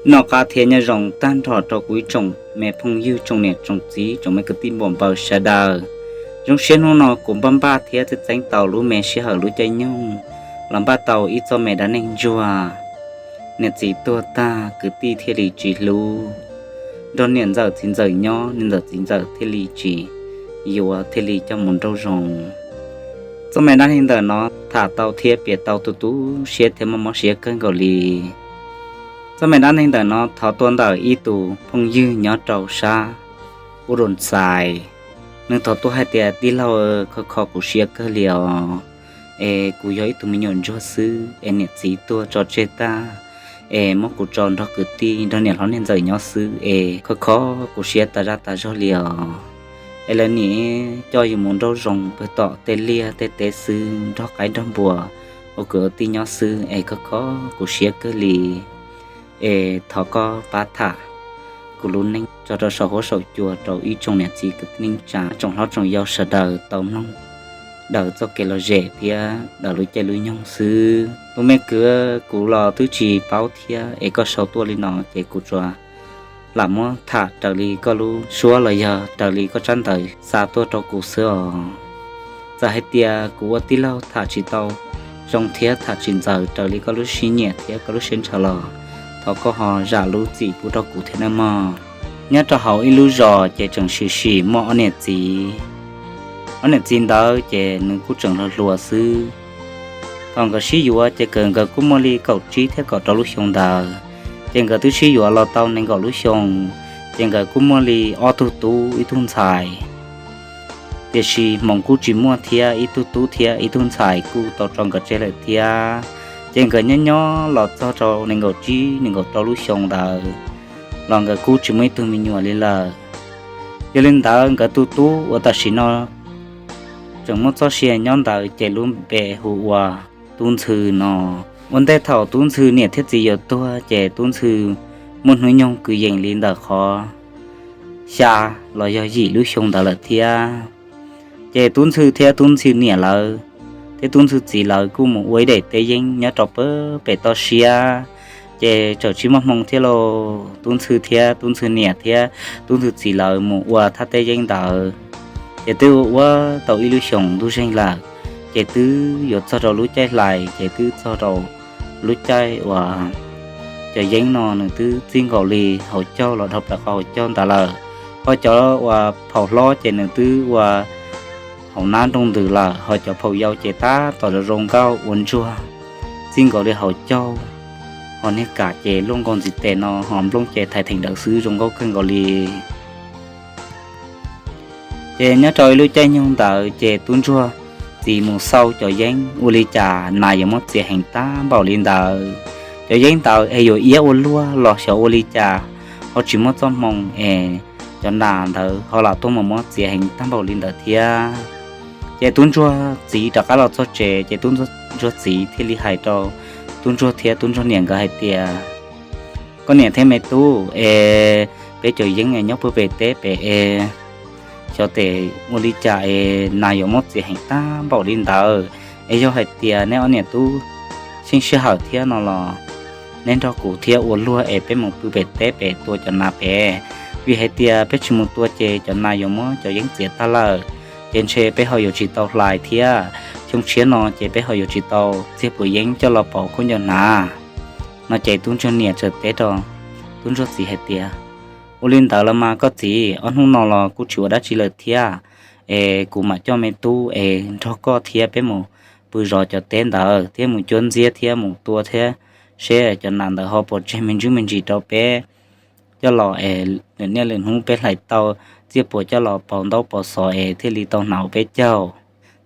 Noj qab thiab nyob zoo tag nrho rau kuv ib tsoom me phooj ywg, tsoom niam tsoom txiv, tsoom me kwv tij npam npaws sawv daws. Zoo siab hnub no kuv npaj npaj thiab txeeb txeeb tau lub me sij hawm lub caij nyoog los npaj tau ib txoj me dab neeg ntsuag. Niam txiv tuag tag kwv tij thiaj li tsis hlub, nrog niam ntxawm txiv ntxawm nyob niam ntxawm txiv ntxawm thiaj li tsis yuav, thiaj li coj mus nrauj zoo. Txoj me dab neeg ntawm no tham tau thiab piav tau tu tu siab thiab mob mob siab kawg nkaus li. Txoj me dab neeg ntawm no thov tuaj ntawm ib tus phooj ywg nyob rau sab Ub Doo Xais. Nws thov tuaj hais tias, tij laug, kho kho kuv siab kawg li os, es kuv yog ib tug me nyuam ntsuag xwb es niam txiv tuag tso tseg tag, es muab kuv tso nrog kwv tij nrog niam hlob niam ntxawm nyob xwb es kho kho kuv siab tas zaj tas zog li os. Es lawv niam coj yus mus nrauj zoo pem tom tej liaj tej teb xwb, nrog qaib nrog npua ua kwv ua tij nyob xwb es kho kho kuv siab kawg li. Es thov koj pab tham kuv lub neej tso rau saum huab saum cua rau ib tsoom niam txiv kwv tij neej tsa, tsoom hlob tsoom yau sawv daws tau mloog daws txoj kev lom zem thiab daws lub caij lub nyoog xwb. Tus me kwv, kuv los twb tsis paub thiab, es koj sau tuaj li no ces kuv tsuas lam muab tham raws li koj lub suab los yog raws li koj tsab ntawv xa tuaj rau kuv xwb os. Txawm hais tias kuv ua tij laug tham tsis tau zoo thiab tham tsis ntxaws raws li koj lub siab nyiam thiab koj lub siab ntshaw los thov koj ho zam lub txim pub rau kuv thiab nawb mog. Nyob rau hauv ib lub zos ces tseem sim sim muaj ob niam txiv. Ob niam txiv ntawd ces nws kuj tseem hluas hluas xwb. Thaum nkawd sib yuav ces nkawd kuj muaj li kaum tsib thiab kaum rau lub xyoo ntawd. Ces nkawd twb sib yuav los tau nees nkaum lub xyoo, ces nkawd kuj muaj li ob tug tub ib tug ntxhais. Tiam sis hmoov kuj tsis muaj thiab, ib tug tub thiab ib tug ntxhais kuj tau tso nkawd tseg lawm thiab. Ces nkawd nyob nyob los txog rau nees nkaum tsib nees nkaum rau lub xyoo ntawd los nkawd kuj tsis muaj ib tug me nyuam li lawm. Yog li ntawd nkawd tus tub uas tam sim no tseem muaj txoj sia nyob ntawd ces lub npe hu ua Tub Ntxhw no. Ua ntej thaum Tub Ntxhw niam thiab txiv yuav tuag ces Tub Ntxhw muaj hnub nyoog kwv yees li ntawm qhov xya los yog yim lub xyoo ntawd lawm thiab. Ces Tub Ntxhw thiab Tub Ntxhw niam lawv thiab Tub Ntxhw txiv lawv kuj mus ua ib daim teb yeeb nyob rau pem toj siab. Ces txawm tsis muaj hmoo thiab lauj, Tub Ntxhw thiab Tub Ntxhw niam thiab Tub Ntxhw txiv lawv mus ua thaj teb yeeb ntawd. Ces twb ua tau ib lub xyoos ntuj zeeg lawm, ces twb yuav txog rau lub caij hlais, ces twb txog rau lub caij uas cov yeeb no nws twb txij nkaus li hauv caug los dhau plaws qhov hauv caug ntawd lawm. Ho cov uas phaum hlob ces nws twb ua hauv nab nroo ntws lawm, ho cov phaum yau ces tab tom zoo zoo nkauj ua ntsuag txij nkaus li hauv caug. Ho niag kam ces luaj nkaus ntxiv tes no, ho nplooj ces thaiv theem ntawd xwb, zoo nkauj kawg nkaus li. Ces nyob rau ib lub caij nyoog ntawd ces tub ntsuag txiv mus xauj cov yeeb ua li cas nas yuav muab txiav heev tag npaum li ntawd. Cov yeeb ntawd es yuav iab ua luaj los xyov ua li cas, ho tsis muaj txoj hmoo es cov nas ntawd ho lam tuaj mus muab txiav heev tag npaum li ntawd thiab. Ces tub ntsuag txiv rov qab los txog tsev, ces tub ntsuag txiv thiaj li hais rau tub ntsuag thiab tub ntsuag niam nkawd hais tias, koj niam thiab me tub es, peb cov yeeb nyob puag pem teb pem es, xyov tes ua li cas es nas yuav muab txiav heev tag npaum li ntawd. Es yog hais tias neb ob niam tub xyeej sij hawm thiab no los neb nrog kuv thiab ua luag es peb mus pw pem teb pem tua cov nas pem, vim hais tias peb tsis mus tua ces cov nas yuav muab cov yeeb txiav tag lawm. Ces ntshe peb ho yuav tsis tau hlais thiab, xyoo tshiab no ces peb ho yuav tsis tau txiag puas yeeb coj los pauv khaub ncaws hnav. No ces tub ntsuag niam txawm teb rau tub ntsuag txiv hais tias, ua li ntawd los mas koj txiv, ob hnub no los kuj tsis ua dab tsi lawm thiab, es kuv mam coj me tub es nrog koj thiab peb mus pw zov cov teb ntawd thiab mus cuab ntxiab thiab mus tua thiab seb cov nas ntawd ho puas tseg me ntsis me ntsis rau peb coj los es lwm niaj lwm hnub peb hlais tau txiag puas coj los pauv ntaub pauv xov es thiaj li tau hnav ua peb caug.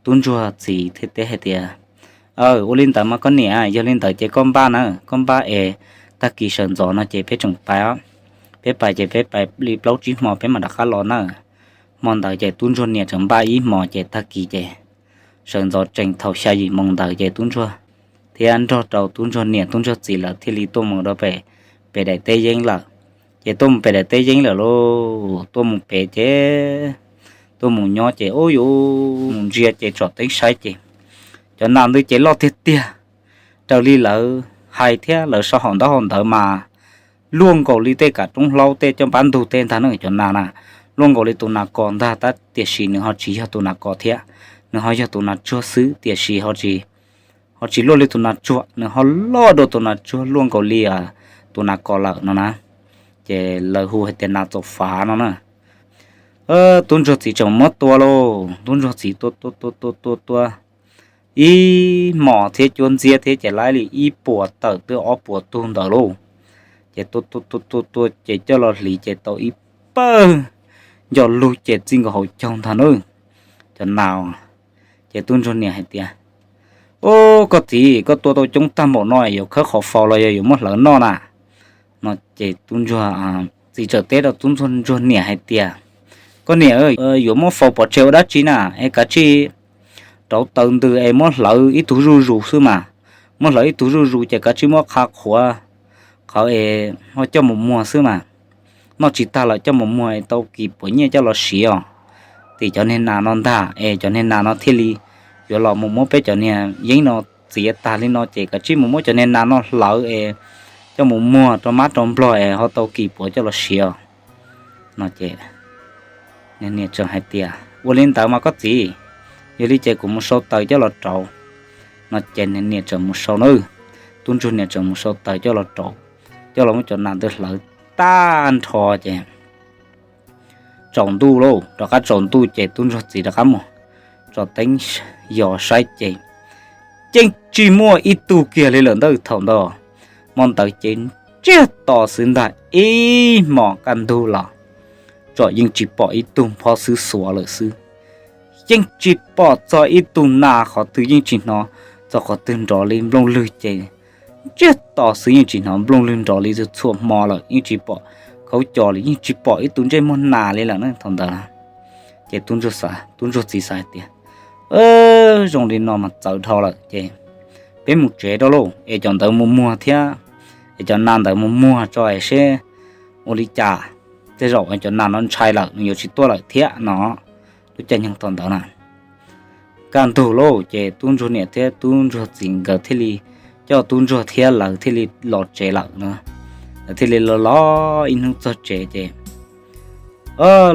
Tub ntsuag txiv thiaj teb hais tias, aw, ua li ntawd mas koj niam, yog li ntawd ces koj npaj na, koj npaj es tag kis sawv ntxov no ces peb tseem pais, peb pais ces peb pais li plaub tsib hmo peb mam rov qab los na. Hmo ntawd ces tub ntsuag niam tseem npaj ib hmos ces tag kis ces sawv ntxov tsees thaum xya yim moo ntawd ces tub ntsuag thiab nrog rau tub ntsuag niam tub ntsuag txiv lawv thiaj li tuaj mus rau pem, pem daim teb yeeb lawm. Ces tuaj mus pem daim teb yeeb lawm lauj, tuaj mus pem ces tuaj mus nyob ces ub yuv, mus ntsia ces tsom teeb saib ces cov nas ntawd ces loj tiag tiag, raws li lawv hais thiab lawv sau hauv ntaub hauv ntawv mas luaj nkaus li tej kam roob hlaub tej coj pab ntug tej ntag na, cov nas na, luaj nkaus li tus nas kos ntag tab tiam sis nws ho tsis yog tus nas kos thiab, nws ho yog tus nas tsuag xwb tiam sis ho tsis luaj li tus nas tsuag, nws ho loj dua tus nas tsuag luaj nkaus li tus nas kos lawm no na. Ces lawv hu hais tias nas txaus fav no na. Tub ntsuag txiv tseem muab tua lauj, tub ntsuag txiv tua tua tua tua tua tua ib hmos thiab cuab ntxiab thiab ces laib li ib puas tawm twb ob puas tug ntawd lauj. Ces tua tua tua tua tua ces coj los hliv ces tau ib pawg nco lug ces txij nkaus hauv caug ntag na, cov nas. Ces tub ntsuag niam hais tias, Ub, koj txiv, koj tua tau coob tag npaum no yuav khawb qhov faus los yog yuav muab hlawv noj na? No ces tub ntsuag txiv txawm teb rau tub ntsuag niam hais tias, Koj niam, yuav muab faus pov tseg ua dab tsi na? Es kav tsij rauv taws ntws es muab hlawv ib tug zuj zus xwb mas. Muab hlawv ib tug zuj zus ces kav tsij muab qha qhuav qhawv es ho coj mus muag xwb mas. Noj tsis tag lawm coj mus muag es tau kis puas nyiaj coj los siv os. Tim cov niag nas no ntag es cov niag nas no thiaj li yuav los mus muab peb cov niag yeeb no txiav tag li no ces kav tsij mus muab cov niag nas no hlawv es coj mus muag rau mab rau nplog es ho tau kis puas coj los siv os. No ces niam tseem hais tias, Ua li ntawd mas koj txiv, yog li ces kuv mus sau taws coj los rauv. No ces niam tseem mus sau na, tub ntsuag niam tseem mus sau taws coj los rauv, coj los muab cov nas ntawd hlawv tag nrho ces tsaus ntuj lauj, rov qab tsaus ntuj ces tub ntsuag txiv rov qab mus tso teeb yos saib ces yeej tsis muaj ib tug kiag li lawm ntag. Thaum ntawd hmo ntawd ces ntsiag to xwb ntag, ib hmos kaj ntug los tsom yeej tsis pom ib tug phob xwb xuav lawm xwb. Yeej tsis pom txog ib tug nas qhov twg, yeej tsis hnov txog qhov twg nrov li, nplooj lwg ces ntsiag to xwb, yeej tsis hnov nplooj lwg nrov li txhua hmo lawm, yeej tsis pom khaub co li, yeej tsis pom ib tug ntsej muag nas li lawm na thaum ntawd. Ces tub ntsuag txiv xav hais tias, Zoo li no mas txawv dhau lawm ces peb mus tsev rau lauj, es cov ntawd mus muag thiab, es cov nas ntawd mus muag tso es seb ua li cas, tej zaum cov nas no ntshai lawm nws yuav tsis tuaj lawm thiab no. Lub caij nyoog thaum ntawd na, kaj ntug lauj ces tub ntsuag niam thiab tub ntsuag txiv nkawd thiaj li coj tub ntsuag thiab lawv thiaj li los tsev lawm na. Lawv thiaj li los los ib hnub txog tsev ces,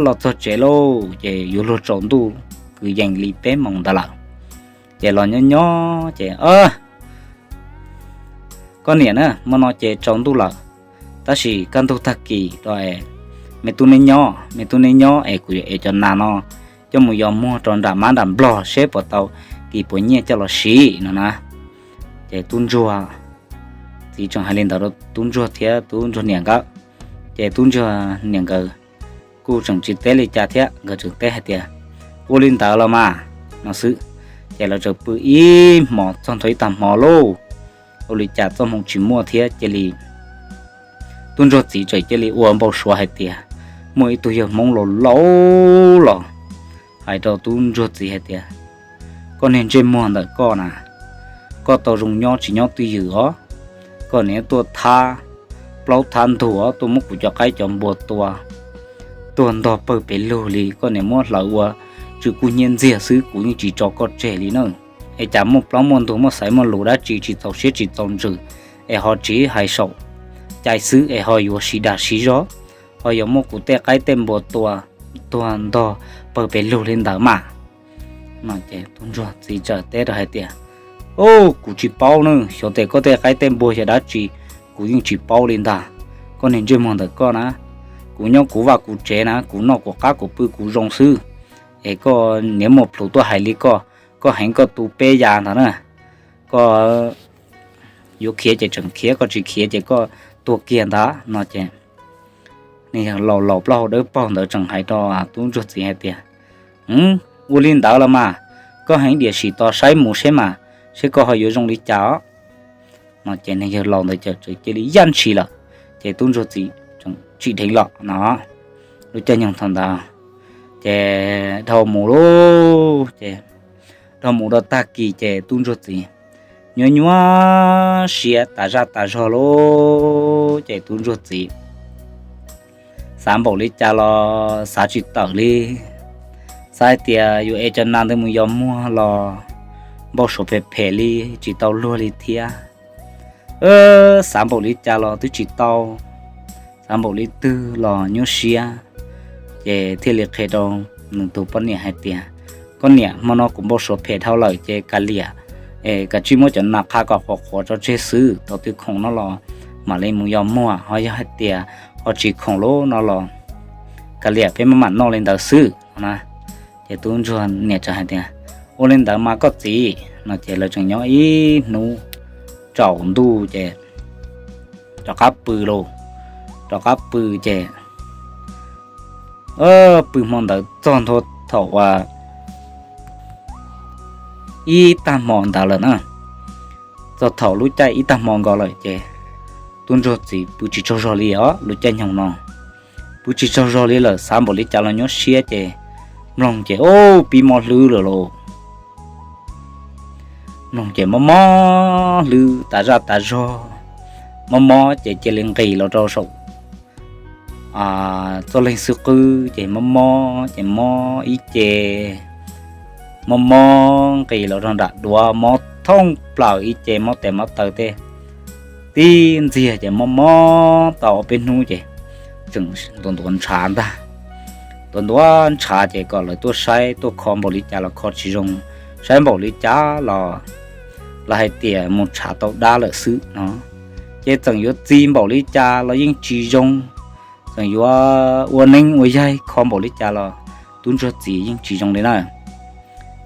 los txog tsev lauj ces yuav luag tsaus ntuj kwv yees li peb moos ntawd lawm. Ces los nyob nyob ces, Koj niam na, hmo no ces tsaus ntuj lawm, tab sis kaj ntug tag kis rau es me tub neb nyob, me tub neb nyob es kuv yuav ev cov nas no coj mus yos muag rau nram mab nram nplog seb puas tau kis puas nyiaj coj los siv no na. Ces tub ntsuag txiv tseem hais li ntawd rau tub ntsuag thiab tub ntsuag niam nkawd. Ces tub ntsuag niam nkawd kuj tseem tsis teb li cas thiab, nkawd tseem teb hais tias, Ua li ntawd los mas, no xwb. Ces lawv tseem pw ib hmos txog ntua ib tag hmo lauj, ua li cas txoj hmoo tsis muaj thiab cia li tub ntsuag txiv tseem cia li ua npau suav hais tias muaj ib tug yawg Hmoob laus laus los hais rau tub ntsuag txiv hais tias, Koj niag ntsej muag ntawm koj na, koj tau zoo nyob tsis nyob twj ywm os. Koj niag tuaj thab plaub thab ntug os, tuaj muab kuv cov qaib cov npua tua tuag ntog pawg pes lug li, koj niag muab hlawv ua tsw kub hnyiab ntxiag xwb, kuv yeej tsis tso koj tseg li na. Es cas muaj plaub muaj ntug muaj xaiv muaj lus dab tsi tsis txaus siab tsis txaus ntsws, es ho tsis hais saum cai xwb es ho yuav siv dag siv zog, ho yuav muab kuv tej qaib tej npua tua tuag ntog pawg pes lug li ntawd mas? No ces tub ntsuag txiv txawm teb rau hais tias, Kuv tsis paub na, xyov tias koj tej qaib tej npua yog dab tsi, kuv yeej tsis paub li ntag. Koj niag ntsej muag ntawm koj na, kuv nyob kuv vaj kuv tsev na, kuv noj kuv qab kuv pw kuv zoo xwb, es koj niag muaj plhus tuaj hais li koj, koj heev koj tu peb ya ntag na. Koj yuav khiav ces tseem khiav, koj tsis khiav ces koj tuag kiag ntag. No ces niag yawg laus laus plaub hau dawb paug ntawd tseem hais rau tub ntsuag txiv hais tias, Ua li ntawd los mas, koj heev diam sim tos saib mus seb mas, seb koj ho yuav zoo li cas os. No ces niag yawg laus ntawd txawm cia li yaj ntshis lawm, ces tub ntsuag txiv tseem tsim dheev los no. Lub caij nyoog thaum ntawd ces dhau mus lauj, ces dhau mus rau tag kis ces tub ntsuag txiv nyuaj nyuaj siab tas zaj tas zog lauj, ces tub ntsuag txiv xav npaum li cas los xav tsis tawm li. Xav hais tias yuav ev cov nas ntawd mus yos muag los npau suav phem phem li tsis tau luag li thiab. Xav npaum li cas los twb tsis tau xav npaum li twg los nyuaj siab, ces thiaj li qhia rau nws tus poj niam hais tias, koj niam, hmo no kuv npau suav phem dhau lawm ces kav liam, kav tsij muab cov nas qha kom qhuav qhuav tso tseg xwb, thaum twg khoom no los mam li mus yos muag, ho yog hais tias ho tsis khoom lawm no los kav liam, peb maj mam noj li ntawd xwb no na. Ces tub ntsuag niam txawm hais tias, ua li ntawd mas koj txiv no. Ces lawv tseem nyob ib hnub tsaus ntuj ces rov qab pw lauj. Rov qab pw ces pw hmo ntawd txog ntua thaum uas ib tag hmo ntawd lawm na, txog thaum lub caij ib tag hmo nkaus lawm ces tub ntsuag txiv pw tsis tsaug zog li os. Lub caij nyoog no pw tsis tsaug zog li lawm, xav npaum li cas los nyuaj siab ces mloog ces ub, pib mob hlwb lawm lauj. Mloog ces mob mob hlwb tas zaj tas zog, mob mob ces cia li nqis los rau saum txoj leeg xwb qwb ces mob mob ces mob ib ce, mob mob nqis los rau nram duav, mob thoob plaws ib ce, mob tes mob taw tej tib ntxiag ces mob mob tau ob peb hnub ces tseem ntuav ntuav ntshav ntag. Ntuav ntuav ntshav ces kom lawv tuaj saib, tuaj kho npaum li cas los kho tsis zoo, saib npaum li cas los lawv hais tias mus tshav tau dab lawm xwb no. Ces txawm yuav txi npaum li cas los yeej tsis zoo, txawm yuav ua neeb ua yaig kho npaum li cas los tub ntsuag txiv yeej tsis zoo li na.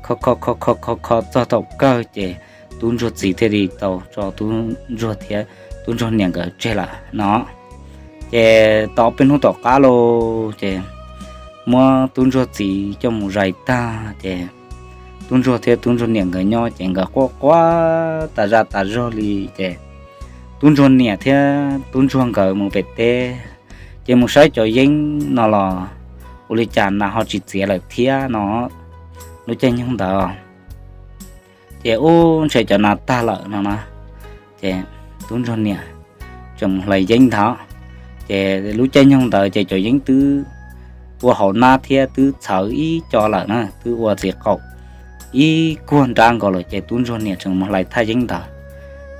Kho kho kho kho kho kho txog thaum kawg ces tub ntsuag txiv thiaj li tau tso tub ntsuag thiab tub ntsuag niam nkawd tseg lawm no. Ces tau peb hnub tom qab lauj ces muab tub ntsuag txiv coj mus zais tag ces tub ntsuag thiab tub ntsuag niam nkawd nyob ces nkawd quaj quaj tas zaj tas zog li ces tub ntsuag niam thiab tub ntsuag nkawd mus pem teb, ces mus saib cov yeeb no los ua li cas nas ho tsis txiav lawm thiab no. Lub caij nyoog ntawd ces ub, ntshe cov nas tag lawm no na. Ces tub ntsuag niam tseem mus hlais yeeb ntag. Ces lub caij nyoog ntawd ces cov yeeb twb ua hauv nab thiab twb txhawv ib co lawm na, twb ua txiv qaum ib kuag nrab nkaus lawm ces tub ntsuag niam tseem mus hlais thaj yeeb ntawd.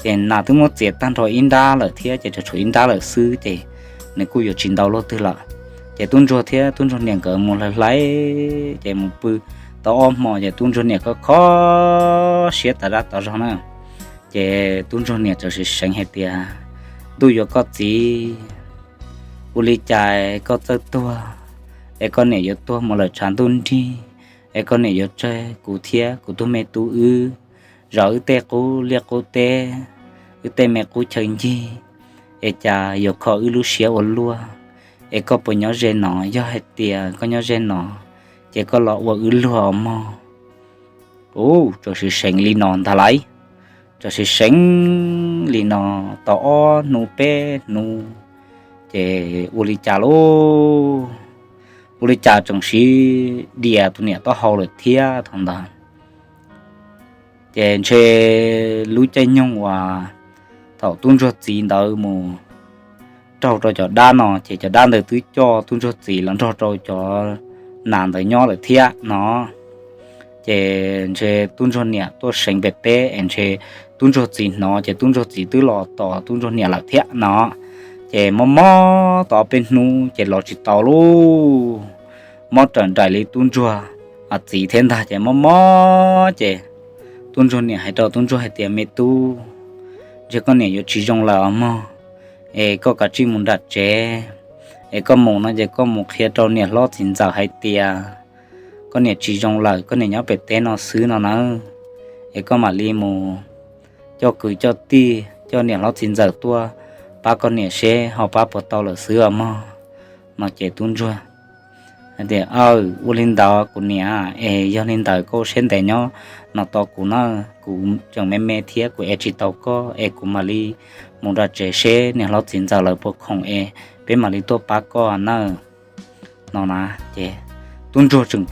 Ces nas twb muab txiav tag nrho ib nrab lawm thiab ces tseem tshuav ib nrab lawm xwb ces nws kuj yuav tsis ntau luaj twg lawm. Ces tub ntsuag thiab tub ntsuag niam nkawd mus hlais hlais ces mus pw tau ob hmo ces tub ntsuag niam kho kho siab tas zaj tas zog na. Ces tub ntsuag niam txawm sim seev hais tias, ntuj yuav koj txiv, ua li cas koj txawj tuag, es koj niam yuav tuag mus lawm tshav ntuj nrig, es koj niam yuav tsawg kuv thiab kuv tus me tub wb, zov wb tej qub liaj qub teb, wb tej me qub chaw ncig, es cas yuav kho wb lub siab ua luaj, es koj puas nyob ze no? Yog hais tias koj nyob ze no, ces koj los ua wb luag os mog. Ub, txawm sim seev li no ntag lauj. Txawm sim seev li no tau ob hnub peb hnub, ces ua li cas lauj, ua li cas tseem sim dias tus niam taub hau lawm thiab thaum ntawd. Ces ntshe lub caij nyoog uas thaum tub ntsuag txiv ntawd mus raug rau cov dab no ces cov dab ntawd twb coj tub ntsuag txiv los nrog rau cov nas ntawd nyob lawm thiab no. Ces ntshe tub ntsuag niam tuaj seev pem teb es ntshe tub ntsuag txiv hnov ces tub ntsuag txiv twb los tos tub ntsuag niam lawm thiab no. Ces mob mob tau ob peb hnub ces los tsis tau lauj, mob raws nraim li tub ntsuag txiv thiab ntag. Ces mob mob ces tub ntsuag niam hais rau tub ntsuag hais tias, me tub, ntshe koj niam yuav tsis zoo lawm os mog, es koj kav tsij mus nram tsev, es koj mus no ces koj mus qhia rau niam hlob txiv ntxawm hais tias koj niam tsis zoo lawm, koj niam nyob pem teb no xwb no nawb. Es koj mam li mus coj kwv coj tij, coj niam hlob txiv ntxawm tuaj pab koj niam seb ho pab puas tau lawm xwb os mog. No ces tub ntsuag hais tias, aw, ua li ntawd kuv niam, es yog li ntawd koj ua siab ntev nyob no tos kuv na, kuv tseem me me thiab kuv ev tsis tau koj, es kuv mam li mus nram tsev seb niam hlob txiv ntxawm lawv puas khoom es peb mam li tuaj pab koj nawb. No na, ces tub ntsuag tseem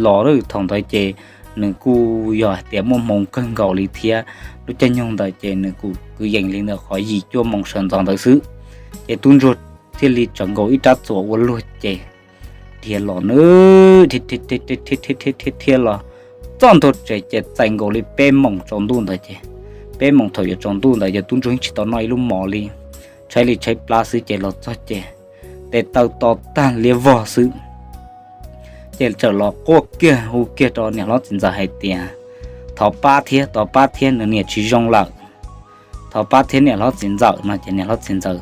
los lawm. Thaum ntawd ces nws kuj yog hais tias muaj hmoo kawg nkaus li thiab. Lub caij nyoog ntawd ces nws kuj kwv yees li ntawm qhov yim cuaj moos sawv ntxov ntawd xwb. Ces tub ntsuag thiaj li tsawv nkaus ib rab txuas ua luag ces dhia los na, dhia dhia los txog ntua tsev ces txais nkaus li peb moos tsaus ntuj ntawd ces, peb moos thaum yuav tsaus ntuj ntawd ces tub ntsuag yeej tsis tau noj ib lub mov li, tshaib li tshaib plab xwb ces los txog ces tes taw to tag liab vog xwb. Ces txawm los quaj kiag hu kiag rau niam hlob txiv ntxawm hais tias, thov pab thiab, thov pab thiab, nws niam tsis zoo lawm, thov pab thiab niam hlob txiv ntxawm no. Ces niam hlob txiv ntxawm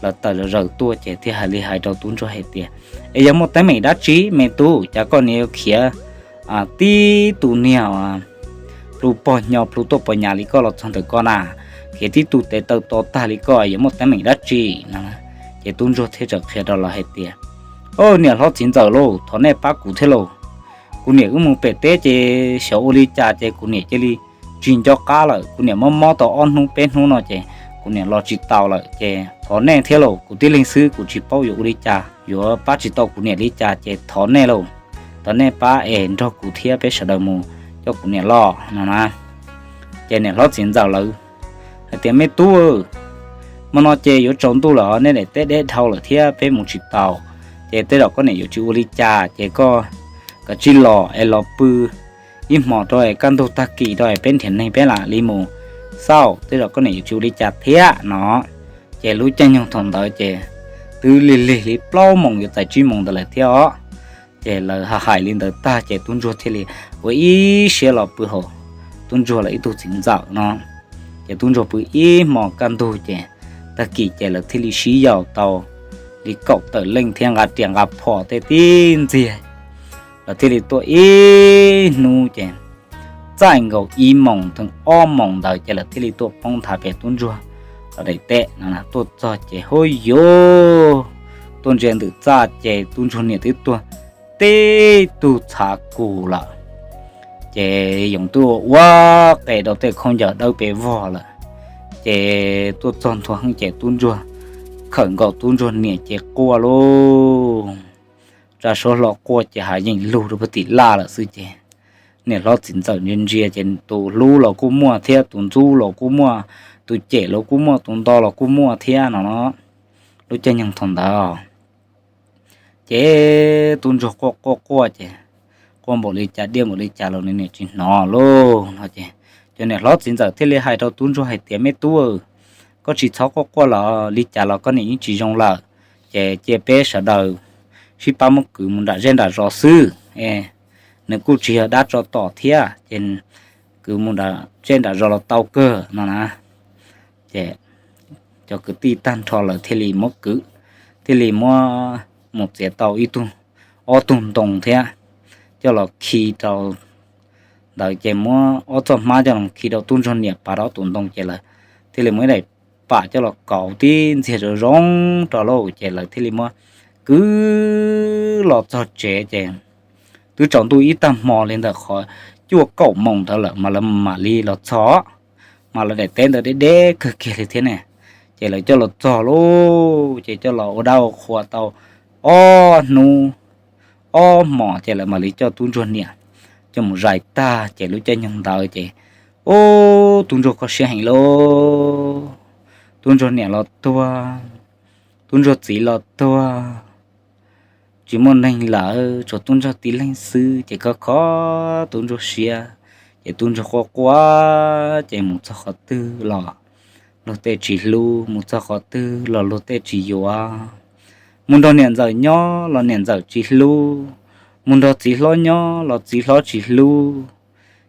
lawv tawm zom zaws tuaj ces thiaj hais li hais rau tub ntsuag hais tias, es yog muaj teeb meem dab tsi me tub, cas koj niam yuav khiav tib tug niag plu pog nyo plu tuaj pog nyav li koj los txog ntawm koj na, khiav tib tug tes taw to tag li koj, yog muaj teeb meem dab tsi no? Ces tub ntsuag thiaj txawm qhia rau lawv hais tias, o, niam hlob txiv ntxawm lauj, thov nej pab kuv thiab lauj. Kuv niam wb mus pem teb ces xyov ua li cas ces kuv niam cia li tsis nco qab lawm, kuv niam mob mob tau ob hnub peb hnub no ces kuv niam los tsis taus lawm, ces thov nej thiab lauj, kuv tib leeg xwb kuv tsis paub yuav ua li cas, yuav pab tsis tau kuv niam li cas ces thov nej lauj, thov nej pab es nrog kuv thiab peb sawv daws mus coj kuv niam los no na. Ces niam hlob txiv ntxawm lawv hais tias, me tub, hmo no ces yuav tsaus ntuj lawm, nej daim teb deb dhau lawm thiab peb mus tsis taus, ces tej zaum koj niam yuav tsis ua li cas, ces koj kav tsij los es los pw ib hmos rau es kaj ntug tag kis rau es peb nrhiav neeg peb lam li mus xauj, tej zaum koj niam yuav tsis ua li cas thiab no. Ces lub caij nyoog thaum ntawd ces twb lig lig li plaub moos yuav txais tsib moos ntawd lawm thiab os. Ces lawv hais li ntawd tag ces tub ntsuag thiaj li ua ib siab los pw hauv tub ntsuag lawv ib tug txiv ntxawm no. Ces tub ntsuag pw ib hmos kaj ntug ces tag kis ces lawv thiaj li sib yaum tau li kaum tawm leej thiab nqa riam nqa phom tej tib ntxiag. Lawv thiaj li tuaj ib hnub ces txaij nkaus ib moos theem ob moos ntawd ces lawv thiaj li tuaj poob nthav pem tub ntsuag daim teb no. Tuaj txog ces huj yuv, tuaj ntsia ntawm txaj ces tub ntsuag niam twb tuag tib tug txhav kus lawm. Ces yoov twb ua ua qe rau tej khaub ncaws dawb pes vog lawm. Ces tuaj txog ntua heev ces tub ntsuag khawm nkaus tub ntsuag niam ces quaj lauj. Tsa suab hlo quaj ces hav yeem lug rau puag tim laj lawm xwb ces niam hlob txiv ntxawm ntsia ntsia ces tus hlub los kuj muaj thiab, tus ntxub los kuj muaj, tus cem los kuj muaj, tus nto los kuj muaj thiab no. Lub caij nyoog thaum ntawd ces tub ntsuag quaj quaj quaj ces quaj npaum li cas diaj npaum li cas los nws niam tsis hnov lauj no ces cov niam hlob txiv ntxawm thiaj li hais rau tub ntsuag hais tias, me tub, koj tsis txhob quaj quaj lawm, li cas los koj niam yeej tsis zoo lawm, ces cia peb sawv daws sib pab muab kwv mus nram zej nram zos xwb. Nws kuj tsis yog dab tsov tom thiab ces kwv mus nram zej nram zos los tau kawg no na. Ces cov kwv tij tag nrho lawv thiaj li muab kwv, thiaj li muab mus txiav tau ib tug, ob tug ntoo thiab coj los khi rau ntawd ces muab ob txoj hmab coj los khi rau tub ntsuag niam pas rau ob tug ntoo ces lawv thiaj li muab ib daim pam coj los kauv tib ntxiag zoo zoo rau lauj ces lawv thiaj li muab kwv los txog tsev ces twb tsaus ntuj ib tag hmo li ntawm qhov cuaj kaum moos ntawd lawm mas lawv mam li los txog, mas lawv daim teb ntawd deb deb kawg kiag li thiab ne. Ces lawv coj los txog lauj ces coj los ua dab ua qhua tau ob hnub ob hmos ces lawv mam li coj tub ntsuag niam coj mus zais tag ces lub caij nyoog ntawd ces ub tub ntsuag kho siab heev lauj. Tub ntsuag niam los tuag, tub ntsuag txiv los tuag, tsis muaj neeg lawm, tsuas tub ntsuag tib leeg xwb ces kho kho tub ntsuag siab. Ces tub ntsuag quaj quaj ces mus txog qhov twg los luag tej tsis hlub, mus txog qhov twg los luag tej tsis yuav. Mus nrog niam ntxawm nyob los niam ntxawm tsis hlub, mus nrog txiv hlob nyob los txiv hlob tsis hlub,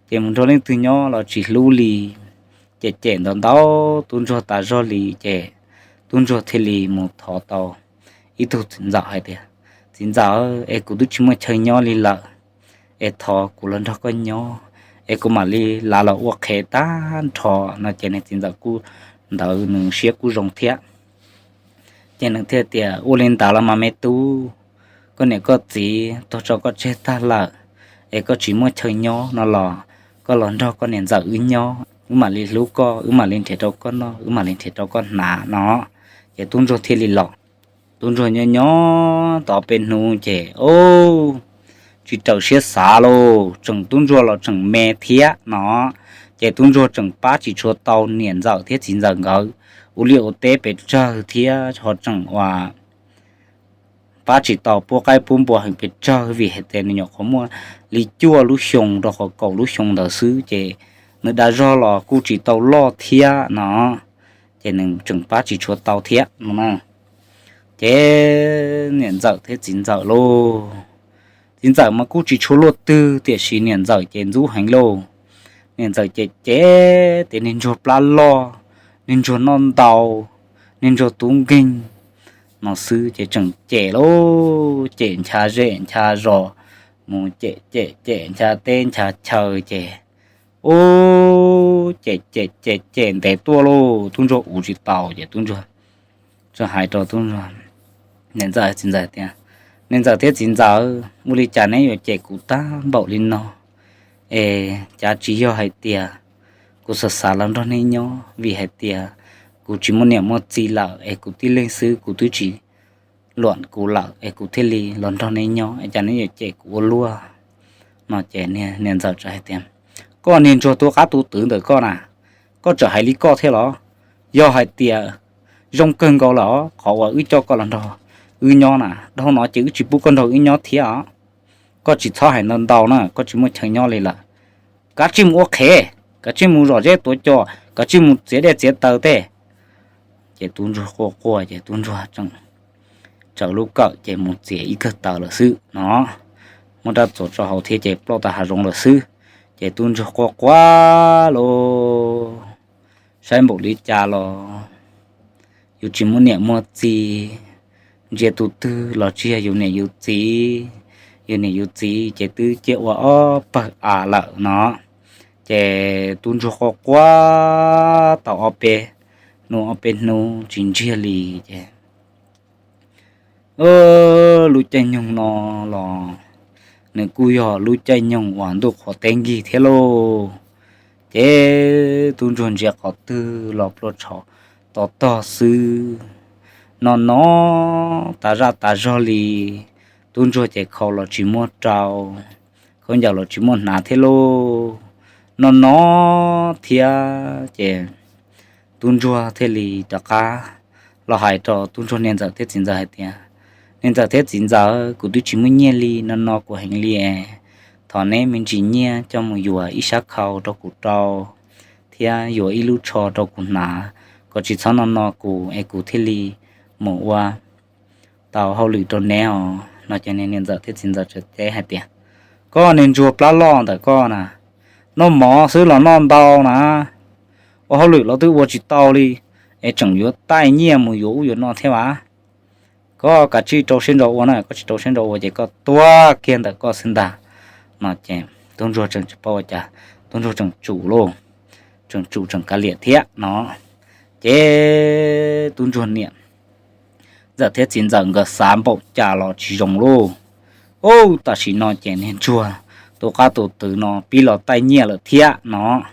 ces mus nrog leej twg nyob los tsis hlub li. Ces cem ntau ntau tub ntsuag tas zog li ces tub ntsuag thiaj li mus thov tau ib tug txiv ntxawm hais tias, txiv ntxawm, es kuv twb tsis muaj chaw nyob li lawm, es thov kuv los nrog koj nyob, es kuv mam li lav los ua qhev tag nrho no. Ces niag txiv ntxawm kuj ntawd nws siab kuj zoo thiab. Ces nws thiaj tias, ua li ntawd los mas me tub, koj niam koj txiv tuag tso koj tseg tag lawm, es koj tsis muaj chaw nyob no los koj los nrog koj niam ntxawm wb nyob, wb mam li hlub koj, wb mam li nrhiav rau koj noj, wb mam li nrhiav rau koj hnav no. Ces tub ntsuag thiaj li los. Tub ntsuag nyob nyob tau peb hnub ces, o, tsis raws siab xav lauj, tseem tub ntsuag los tseem me thiab no. Ces tub ntsuag tseem pab tsis tshua tau niam ntxawm thiab txiv ntxawm nkawd ua liaj ua teb pes tsawg thiab ho tseem ua pab tsis tau pub qaib pub npua heev pes tsawg vim hais tias nws nyuam qhuav muaj li cuaj lub xyoo rau qhov kaum lub xyoo ntawd xwb ces nws dag zog los kuj tsis tau loj thiab no. Ces nws tseem pab tsis tshua tau thiab no. Ces niam ntxawm thiab txiv ntxawm lauj, txiv ntxawm mas kuj tsis tshua luaj twg tiam sis niam ntxawm ces ntxub heev lauj. Niam ntxawm ces cem tias niag ntsuag plab loj, niag ntsuag noj ntau, niag ntsuag tub nkeeg no xwb ces tseem cem lauj, cem ncha zej ncha zos, mus cem cem cem ncha teb ncha chaw ces, ub, cem cem cem cem ntev tuaj lauj, tub ntsuag ua tsis tau ces tub ntsuag txawm hais rau tub ntsuag, niam ntxawm txiv ntxawm tias, niam ntxawm thiab txiv ntxawm, ua li cas neb yuav cem kuv tag npaum li no? Es cas tsis yog hais tias kuv xav xav los nrog neb nyob, vim hais tias kuv tsis muaj niam muaj txiv lawm es kuv tib leeg xwb, kuv twb tsis luam kuv lawm es kuv thiaj li los nrog neb nyob, es cas neb yuav cem kuv ua luaj? No ces niam ntxawm txawm hais tias, koj niag ntsuag tu qab tu twv ntawm koj na, koj tseem hais li koj thiab los? Yog hais tias zoo kawg nkaus lawm qhov uas wb coj koj los nrog wb nyob na, dhau no ces wb tsis pub koj nrog wb nyob thiab os. Koj tsis txhob hais ntau ntau na, koj tsis muaj chaw nyob li lawm. Kav tsij mus ua qhev, kav tsij mus zom zeb tuav cos, kav tsij mus txiav dej txiav taws tej. Ces tub ntsuag quaj quaj ces tub ntsuag tseem tsawv lub kawm ces mus txiav ib kawm taws lawm xwb no, muab rab txuas tso hauv thiab ces ploj tag hav zoov lawm xwb. Ces tub ntsuag quaj quaj lauj, saib npaum li cas los yus tsis muaj niam muaj txiv, ntsia tus twg los tsis yog yus niam yus txiv, yus niam yus txiv ces twb ciaj ua ob pawg av lawm no. Ces tub ntsuag quaj quaj tau ob peb hnub ob peb hnub tsis ntsiag li ces lub caij nyoog no los nws kuj yog lub caij nyoog uas ntuj qhuav teb nkig thiab lauj. Ces tub ntsuag ntsia qhov twg los plua tshauv to tog xwb, no no tas zaj tas zog li. Tub ntsuag ces khau los tsis muaj rau, khaub ncaws los tsis muaj hnav thiab lauj, no no thiab ces tub ntsuag thiaj li rov qab los hais rau tub ntsuag niam ntxawm thiab txiv ntxawm hais tias, niam ntxawm thiab txiv ntxawm, kuv twb tsis muaj nyiaj li, no no kuv heev li, thov neb me ntsis nyiaj coj mus yuav ib sab khau rau kuv rau thiab yuav ib lub tsho rau kuv hnav, kom tsis txhob no no kuv es kuv thiaj li mus ua tau hauj lwm rau neb os. No ces niam ntxawm thiab txiv ntxawm teb hais tias, koj niag ntsuag plab loj ntawm koj na, noj mov xwb los noj ntau na, ua hauj lwm los twb ua tsis tau li, es tseem yuav taij nyiaj mus yuav ub yuav no thiab as. Koj kav tsij rau siab ntso ua na, koj tsis rau siab ntso ua ces koj tuag kiag ntawm koj xwb ntag. No ces tub ntsuag tseem tsis paub ua cas, tub ntsuag tseem tsum lauj, tseem tsum tseem kav liam thiab no. Ces tub ntsuag niam ntxawm thiab txiv ntxawm nkawd xav npaum cas los tsis zoo lauj. Ub, tam sim no ces niag ntsuag tus qab tus twv no pib los taij nyiaj lawm thiab no.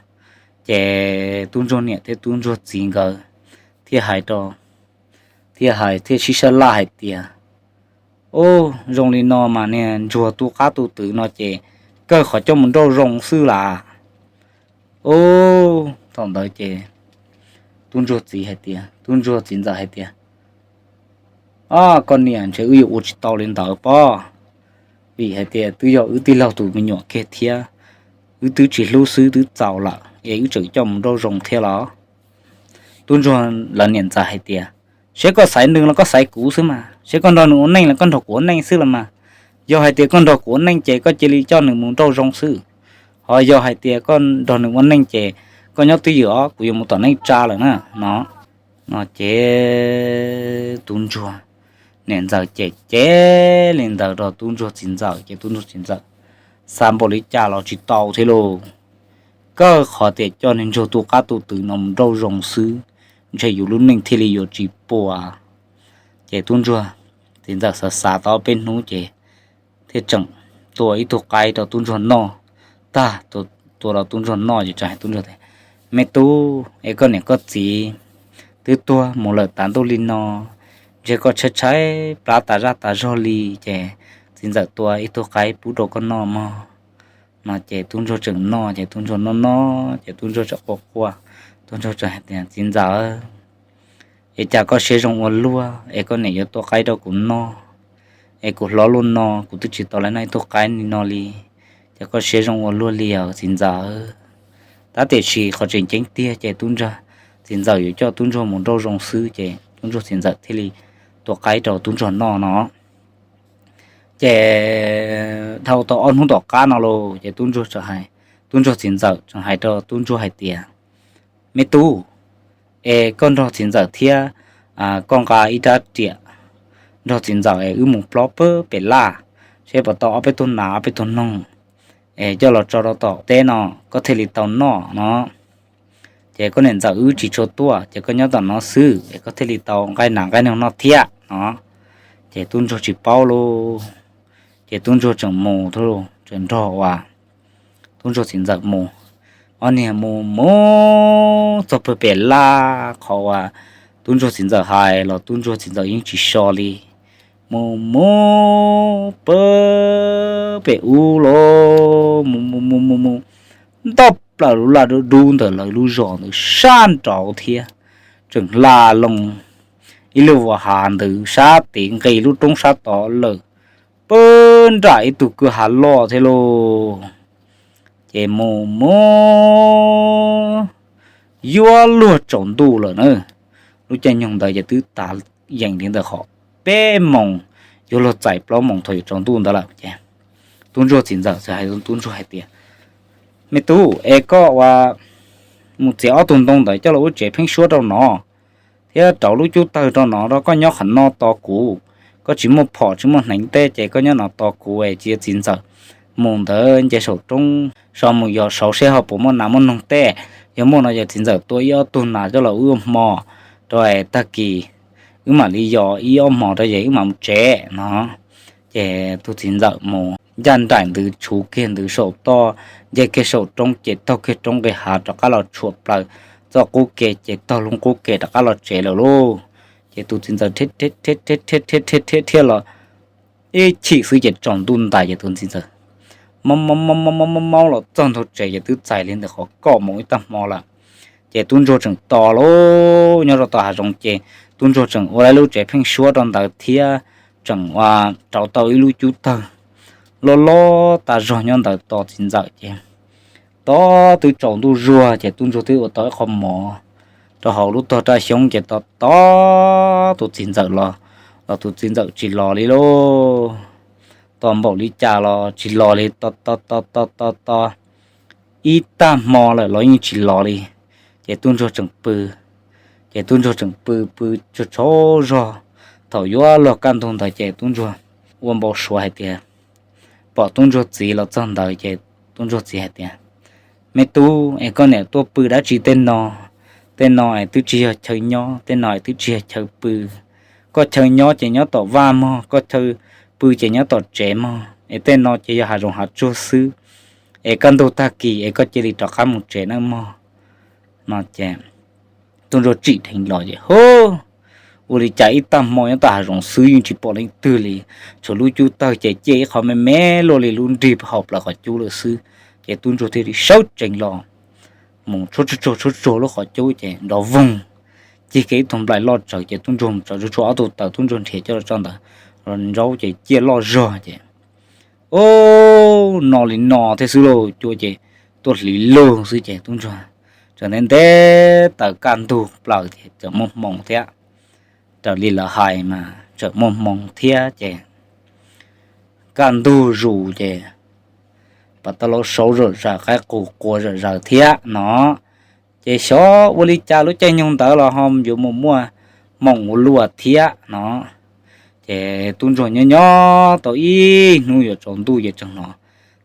Ces tub ntsuag niam thiab tub ntsuag txiv nkawd thiaj hais rau, thiaj hais thiaj sib sab laj hais tias, ub, zoo li no mas niag ntsuag tus qab tus twv no ces kawg qhov coj mus nrauj zoo xwb las. Ub, thaum ntawd ces tub ntsuag txiv hais tias, tub ntsuag txiv ntxawm hais tias, o, koj niam, ntshe wb yuav ua tsis tau li ntawd pob, vim hais tias twb yog wb tij laug tus me nyuam kiag thiab, wb twb tsis hlub xwb twb txaus lawm es wb tseem coj mus nrauj zoo thiab los? Tub ntsuag lawv niam ntxawm hais tias, seb koj xaiv nws los koj xaiv kuv xwb mas, seb koj nrog nws ua neej los koj nrog kuv ua neej xwb los mas. Yog hais tias koj nrog kuv ua neej ces koj cia li coj nws mus nrauj zoo xwb. Ho yog hais tias koj nrog nws ua neej ces koj nyob twj ywm os, kuv yuav mus tom neej tsa lawm na no. No ces tub ntsuag niam ntxawm cem cem li ntawd rau tub ntsuag txiv ntxawm ces tub ntsuag txiv ntxawm xav npaum li cas los tsis tau thiab lauj. Kawg qhov tias coj niag ntsuag tus qab tus twv no mus nrauj zoo xwb, ntshe yus lub neej thiaj li yuav tsis puas. Ces tub ntsuag txiv ntxawm xav xav tau peb hnub ces thiaj tseem tua ib tug qaib rau tub ntsuag noj. Tag, tua rau tub ntsuag noj ces tseem hais tub ntsuag tias, me tub, es koj niam koj txiv twb tuag mus lawm tav ntuj li no, ntshe koj tshaib tshaib plab tas zaj tas zog li ces txiv ntxawm tua ib tug qaib pub rau koj noj mog. No ces tub ntsuag tseem noj ces tub ntsuag noj noj ces tub ntsuag tseem quaj quaj, tub ntsuag tseem hais tias, txiv ntxawm, es cas koj siab zoo ua luaj es koj niam yuav tua qaib rau kuv noj, es kuv hlob luaj no kuv twb tsis tau noj ib tug qaib li no li, ces koj siab zoo ua luaj li os txiv ntxawm. Tab tiam sis qhov tseem ceeb tiag ces tub ntsuag txiv ntxawm yuav coj tub ntsuag mus nrauj zoo xwb ces tub ntsuag txiv ntxawm thiaj li tua qaib rau tub ntsuag noj no. Ces dhau tau ob hnub tom qab no los ces tub ntsuag tseem hais, tub ntsuag txiv ntxawm tseem hais rau tub ntsuag hais tias, Me tub, es koj nrog txiv ntxawm thiab koj nqa ib rab riam nrog txiv ntxawm es wb mus plob pem laj, seb puas tau ob peb tug nas ob peb tug noog es coj los tso rau tom teb no, koj thiaj li tau noj no. Ces koj niam ntxawm wb tsis tshua tuaj ces koj nyob tom no xwb es koj thiaj li tau nqaij nas nqaij noog noj thiab no. Ces tub ntsuag tsis paub lauj, ces tub ntsuag tseem mus thiab, tseem nrog uas tub ntsuag txiv ntxawm mus. Ob niag mus mus txog pem laj qhov uas tub ntsuag txiv ntxawm hais los tub ntsuag txiv ntxawm yeej tsis so li. Mus mus pem pem ub los mus mus mus mus mus nto plaws lub laj dub dub ntawm lawv lub zos ntawd sab nraud thiab, tseem hla loo ib lub vos hav ntawd sab tid nqis lub roob sab tod lawm, pw nram ib tug kwj hav loj thiab lauj. Ces mus mus yuav luag tsaus ntuj lawm na. Lub caij nyoog ntawd ces twb tas yees li ntawm qhov peb moos, yuav luag txais plaub moos thaum yuav tsaus ntuj ntawd lawm ces tub ntsuag txiv ntxawm txawm hais tub ntsuag hais tias, Me tub, es koj ua mus txiav ob tug ntoo ntawd coj los ua tsev pheeb suab rau no thiab rauv lub cub tawg rau no rau koj nyob qhov no tos kuv. Koj tsis muaj phom tsis muaj hneev tej ces koj nyob no tos kuv es txiv ntxawm mus ntawd nce saum roob so mus yos saud seb ho puas muaj nas muaj noog tej. Yog muaj no ces txiv ntxawm tua ib ob tug nas coj los wb ua hmo rau es tag kis wb mam li yos ib ob hmo rau es wb mam mus tsev no. Ces tus txiv ntxawm mus ncaj nraim ntawd tshuv kiag ntawd saum toj, nce kiag saum roob ces taug kiag roob nqis hav rov qab los tshuam plaws txoj qub ke ces taug lub qub ke rov qab los tsev lawm lauj. Ces tus txiv ntxawm rhiab rhiab rhiab rhiab rhiab rhiab los ib chim xwb ces tsaus ntuj ntais ces tus txiv ntxawm maub maub maub maub los txog ntua tsev ces twb txais li ntawm qhov kaum moos ib tag hmo lawm. Ces tub ntsuag tseem tos lauj, nyob rau tom hav zoov ces tub ntsuag tseem ua lub tsev pheeb suab rau ntawd thiab tseem ua rauv tau ib lub cub tawg loj loj tas zog nyob ntawd tos txiv ntxawm ces tos twb tsaus ntuj zuag ces tub ntsuag twb ua tau ib qho mov rau hauv lub tog raj xyoob ces tos tos tus txiv ntxawm los, los tus txiv ntxawm tsis los li lauj. Tos npaum li cas los tsis los li, tos tos tos tos tos tos ib tag hmo lawm los yeej tsis los li. Ces tub ntsuag tseem pw, ces tub ntsuag tseem pw pw tsaug tsaug zog. Thaum yuav luag kaj ntug ntawd ces tub ntsuag ua npau suav hais tias, pom tub ntsuag txiv los txog ntawd ces tub ntsuag txiv hais tias, Me tub, es koj niam tuaj pw dab tsi tej no? Tej no es twb tsis yog chaw nyob, tej no es twb tsis yog chaw pw. Koj chaw nyob ces nyob tom vaj mog, koj chaw pw ces nyob tom tsev mog, es tej no ces yog hav zoov hav tsuag xwb. Es kaj ntug tag kis es koj cia li rov qab mus tsev nawb mog no ces tub ntsuag tsim dheev los ces, Hub! Ua li cas ib tag hmo nyob tom hav zoov xwb yeej tsis pom leej twg li, tshuav lub cub tawg ces ciaj ib qho me me luaj li lub nrig hauv plawv qhov cub lawm xwb. Ces tub ntsuag thiaj li sawv tsees los mus tshuab tsuag tshuab tsuag lub qhov cub ces nrov voog, cig kiag ib tug nplaim loj tsawv ces tub ntsuag mus tsawv tsuag tshuab ob tug taws tub ntsuag nrhiav coj los tso ntawd los ntsaub ces ciaj loj zog ces, Ub, no li no thiab xwb lauj, cua ces tuaj hliv lug xwb ces tub ntsuag tseem ntev ntev taws kaj ntug plaws ces tseem muaj hmoo thiab. Raws li lawv hais mas tseem muaj hmoo thiab ces kaj ntug zus ces pas tau los saud zom zaws qaib qus qua zom zaws thiab no. Ces xyov ua li cas lub caij nyoog ntawd los ho yuav mus muaj hmoo ua luaj thiab no. Ces tub ntsuag nyob nyob tau ib hnub yuav tsaus ntuj ces tseem hnov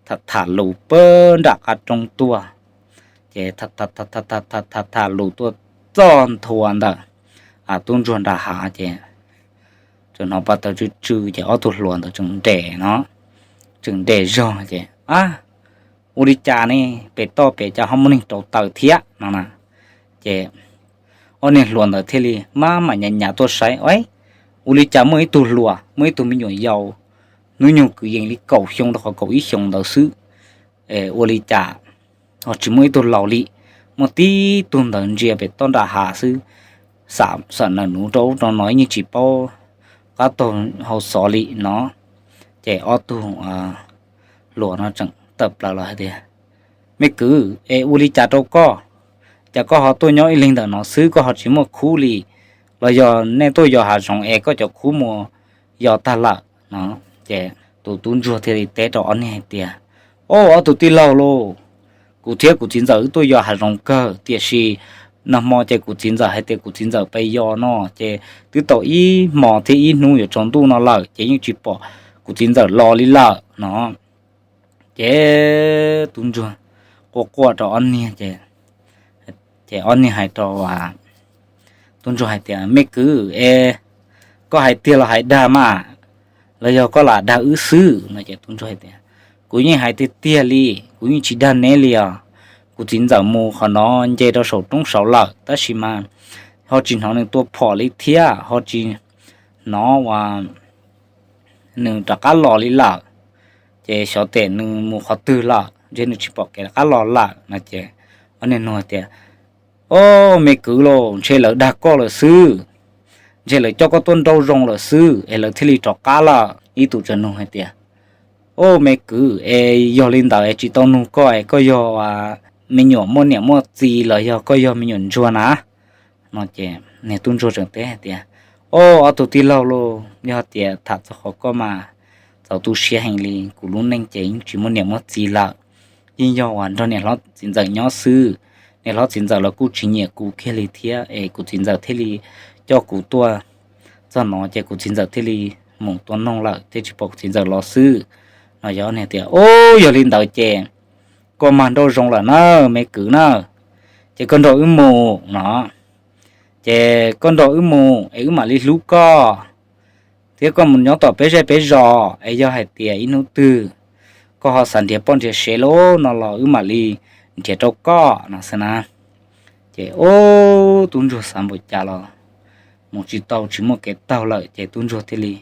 tham tham lus pag nram qab roob tuaj. Ces tham tham lus tuaj txog nthua ntawm tub ntsuag nram hav ces tseem hnov pas taws tsw tsw ces ob tug hluas ntawd tseem nres no, tseem nres zog ces, Ab, ua li cas ne, pem toj pem cas ho muaj neeg rauv taws thiab no na? Ces ob niag hluas ntawd thiaj li maj mam nyav nyav tuaj saib, Ua li cas muaj ib tug hluas, muaj ib tug me nyuam yaus hnub nyoog kwv yees li kaum xyoo rau qhov kaum ib xyoos ntawd xwb, ua li cas ho tsis muaj ib tug laus li? Muaj tib tug ntawd ntsia pem toj nram hav xwb, xam xam nawm nuv rau ub rau no yeej tsis paub qab taug hau xov li no. Ces ob tug hluas no tseem tawm plaws los hais tias, Me kwv, es ua li cas rau koj? Cas koj ho tuaj nyob ib leeg ntawm no xwb, koj ho tsis muaj khub li? los yog nej tuaj yos hav zoov es koj cov khub mus yos tag lawm no. Ces tus tub ntsuag thiaj li teb rau ob niag hais tias, Au, ob tug tij laug lauj, kuv thiab kuv txiv ntxawm wb tuaj yos hav zoov kawg, tiam sis nag hmo ces kuv txiv ntxawm hais tias kuv txiv ntxawm pes yos no ces twb tau ib hmos thiab ib hnub yuav tsaus ntuj no lawm ces yeej tsis pom kuv txiv ntxawm los li lawm no. Ces tub ntsuag quaj quaj rau ob niag ces, ces ob niag hais rau tub ntsuag hais tias, Me kwv es, koj hais tiag los hais dag mas, los yog koj lam dag wb xwb no? Ces tub ntsuag hais tias, Kuv yeej hais tiag tiag li, kuv yeej tsis dag neb li os. Kuv txiv ntxawm mus qhov no nce rau saum roob saud lawm tab sis mas ho tsis hnov nws tua phom li thiab ho tsis hnov uas nws rov qab los li lawm. Ces xyov tes nws mus qhov twg lawm, ntshe nws tsis pom kev rov qab los lawm no. Ces ob niag nug tias, Au, me kwv lauj, ntshe lawv dag koj lawm xwb, ntshe lawv coj koj tuaj nrauj zoo lawm xwb es lawv thiaj li rov qab lawm. Ib tug tseem nug hais tias, Au, me kwv es, yog li ntawd es tsis tau nug koj es koj yog me nyuam muaj niam muaj txiv los yog koj yog me nyuam ntsuag na? No ces niag tub ntsuag tseem teb hais tias, Au, ob tug tij laug lauj, yog tias tham txog qhov koj mas txaus tu siab heev li. Kuv lub neej ces yeej tsis muaj niam muaj txiv lawm, yeej yog uas nrog niam hlob txiv ntxawm nyob xwb. Niam hlob txiv ntxawm los kuj tsis nyiam kuv kiag li thiab es kuv txiv ntxawm thiaj li coj kuv tuaj txog no ces kuv txiv ntxawm thiaj li mus tua noog lawm thiaj tsis pom kuv txiv ntxawm los xwb. No yog niag tias, Au, yog li ntawd ces koj mag nrauj zoo lawm na, me kwv na, ces koj nrog wb mus no. Ces koj nrog wb mus es wb mam li hlub koj, thiab koj mus nyob tom peb zej peb zos es yog hais tias ib hnub twg koj ho xav nrhiav poj nrhiav sev lawm no los wb mam li nrhiav rau koj no xwb na. Ces ub, tub ntsuag xav npaum cas los mus tsis tau, tsis muaj kev taug lawm ces tub ntsuag thiaj li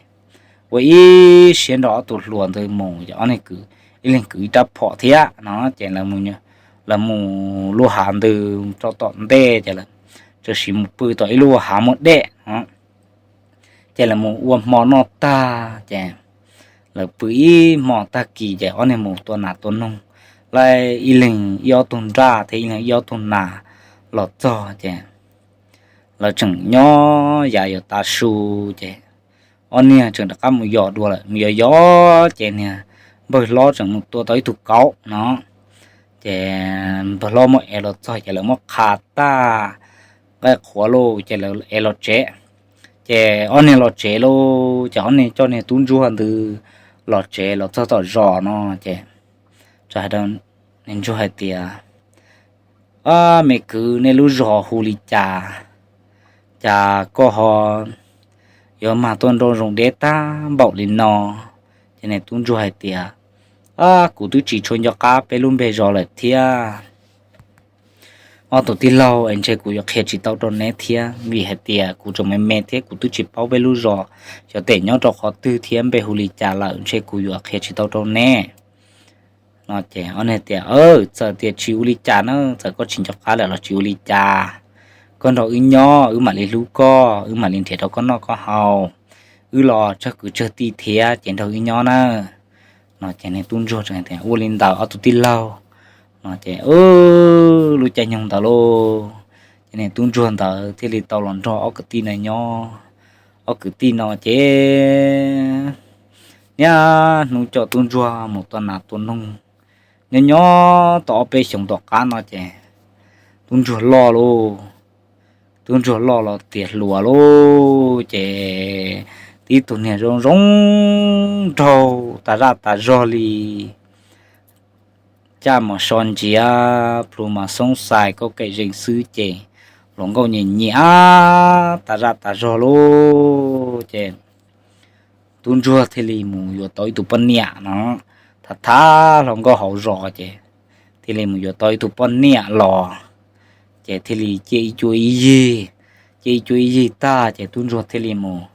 ua ib siab nrog ob tug hluas ntawd mus, ob niag kwv ib leeg kwv ib rab phom thiab no. Ces lawv mus lub hav ntawd rau tom ntej ces lawv txawm sim mus pw tom ib lub hav muaj dej no. Ces lawv mus ua hmo noj tag ces lawv pw ib hmo tag kis ces ob niag mus tua nas tua noog, lawv ib leeg ib ob tug nraj thiab ib leeg ib ob tug nas los txog ces lawv tseem nyob yav yuav tav su ces ob niag tseem rov qab mus yos dua lawm. Mus yos yos ces niag npawg hlob tseem mus tua tau ib tug kauv no. Ces npawg hlob muab ev los txog ces lawv muab qha tag nqaij qhuav lauj ces lawv ev los tsev. Ces ob niag los tsev lauj ces ob niag coj niag tub ntsuag ntawd los tsev los txog tom zos no ces txawm hais rau niag ntsuag hais tias, Ab, me kwv, nej lub zos hu li cas? Cas koj ho yuav mag tuaj nrauj zoo deb tag npaum li no? Ces niag tub ntsuag hais tias, Ab, kuv twb tsis tshua nco qab peb lub npe zos lawm thiab. Ob tug tij laug es ntshe kuv yuav qhia tsis tau rau neb thiab vim hais tias kuv tseem me me thiab kuv twb tsis paub peb lub zos xyov tes nyob rau qhov twg thiab npe hu li cas lawm, ntshe kuv yuav qhia tsis tau rau neb. No ces ob niag tias, Txawm tias tsis ua li cas na, txawm koj tsis nco qab lawm los tsis ua li cas. Koj nrog wb nyob wb mam li hlub koj, wb mam li nrhiav rau koj noj koj haus. Wb los tsawg kwv tsawg tij thiab ces nrog wb nyob na. No ces niag tub ntsuag tseem tias, Ua li ntawd ob tug tij laug. No ces lub caij nyoog ntawd lauj, ces niag tub ntsuag ntawd thiaj li tau los nrog ob kwv tij no nyob. Ob kwv tij no ces niaj hnub coj tub ntsuag mus tua nas tua noog. Nyob nyob tau ob peb xyoos tom qab no ces tub ntsuag loj lauj. Tub ntsuag loj los tiav hluas lauj, ces tib tug niag zoo zoo nraug tas zaj tas zog li, caj mos so ntsiav, plhu mas xoob xais, kaub kaim zeeg xwb ces hluas nkauj nyiam nyiam tas zaj tas zog lauj. Ces tub ntsuag thiaj li mus yuav tau ib tug poj niam no, tham tham hluas nkauj hauv zos ces thiaj li mus yuav tau ib tug poj niam los, ces thiaj li ciaj ib cuab ib yig. Ciaj ib cuab ib yig tag ces tub ntsuag thiaj li mus,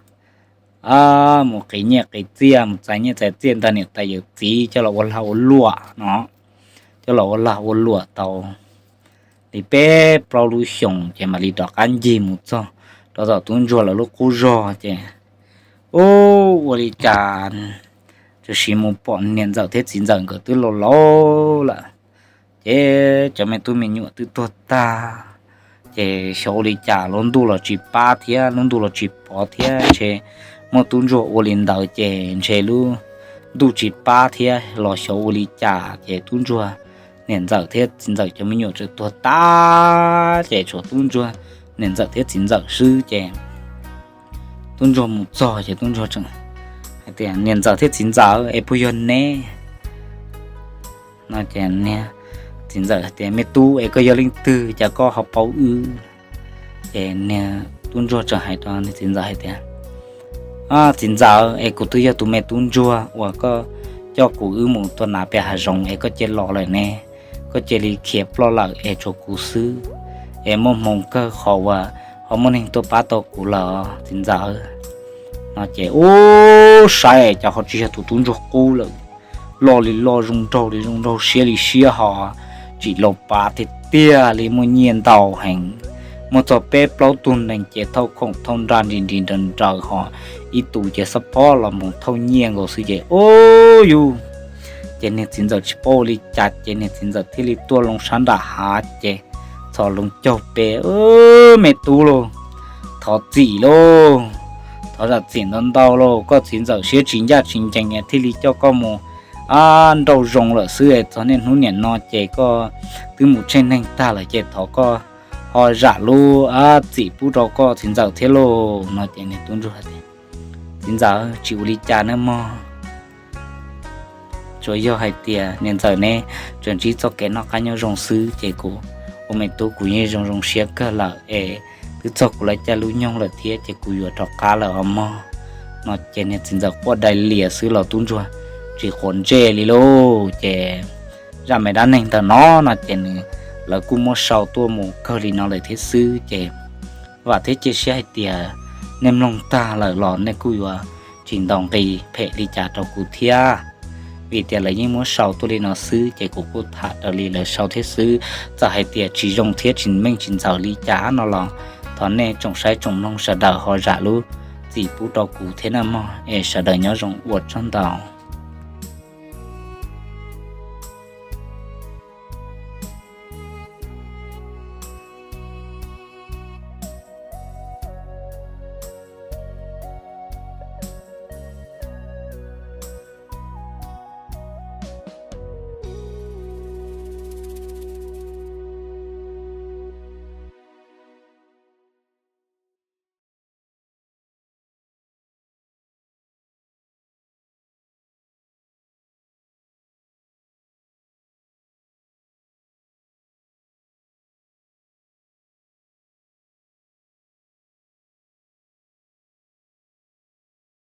mus qiv nyiaj qiv txiaj, mus txais nyiaj txais txiaj ntawm niam tais yawm txiv coj los ua lag ua luam no, coj los ua lag ua luam tau li peb plaub lub xyoos ces mam li rov qab ncig mus txog rau tom tub ntsuag lawv lub qub zog ces, ub, ua li cas txawm sim mus pom niam ntxawm thiab txiv ntxawm nkawd twb laus laus lawm, ces cov me tub me nyuam twb tuag tag, ces xyov ua li cas lub ntuj los tsis pab thiab lub ntuj los tsis pov thiab ntshe muaj tub ntsuag ua li ntawd ces ntshe lub ntuj tsis pab thiab los xyov ua li cas ces tub ntsuag niam ntxawm thiab txiv ntxawm cov me nyuam txawm tuag tag ces tshuav tub ntsuag niam ntxawm thiab txiv ntxawm xwb ces tub ntsuag mus txog ces tub ntsuag tseem hais tias, Niam ntxawm thiab txiv ntxawm, es puas yog neb? No ces niag txiv ntxawm hais tias, Me tub, es koj yog leej twg cas koj ho paub wb? Ces niag tub ntsuag tseem hais rau niag txiv ntxawm hais tias, Txiv ntxawm, es kuv twb yog tus me tub ntsuag uas koj coj kuv wb mus tua nas pem hav zoov es koj cia li los lawm ne. Koj cia li khiav ploj lawm es tshuav kuv xwb, es muaj hmoo kawg qhov uas ho muaj neeg tuaj pab tau kuv lawm txiv ntxawm. No ces ub, saib cas ho tsis yog tus tub ntsuag qub lawm, loj li loj, zoo nraug li zoo nraug, siab li siab ho tsis laus pav tiag tiag li, muaj nyiaj ntau heev, muaj txog peb plaub tug nees ces thauj khoom thauj nra nris nris nraws nraws ho ib tus ces xab phob los mus thauj nyiaj nkaus xwb ces ub yus ces niag txiv ntxawm tsis paub ua li cas ces niag txiv ntxawm thiaj li tuaj loo sab nram hav ces txhos loo caug pes, Me tub lauj, thov txim lauj, thov zam txim ntau ntau lauj, koj txiv ntxawm siab tsis ncaj tsis ncees thiaj li coj koj mus nrauj zoo lawm xwb, txog niaj hnub niam no ces koj twb mus tsheej neeg tag lawm ces thov koj ho zam lub txim pub rau koj txiv ntxawm thiab lauj. No ces niag tub ntsuag tias, Txiv ntxawm, tsis ua li cas nawb mog, tsuas yog hais tias niam ntxawm neb tseem ntsib txoj kev noj qab nyob zoo xwb ces kuv ua me tub kuv yeej zoo zoo siab kawg lawm es twb txog kuv lawv caj lub nyoog lawm thiab ces kuv yuav rov qab lawm os mog. No ces niag txiv ntxawm quaj dai lias xwb los tub ntsuag tsis quav ntsej li lauj. Ces zaj me dab neeg ntawm no no ces nws, lawv kuj muab sau tuaj mus kawg li no lawm thiab xwb ces vam thiab cia siab hais tias nej mloog tag lawm los nej kuj yuav tsis ntaus nqi phem li cas rau kuv thiab, vim tias lawv yeej muab sau tuaj li no xwb ces kuv kuj tham raws li lawv sau thiab xwb. Txawm hais tias tsis zoo thiab tsis meej tsis ntxaws li cas no los thov nej tsoom saib tsoom mloog sawv daws ho zam lub txim pub rau kuv thiab nawb mog, es sawv daws nyob zoo, ua tsaug ntau.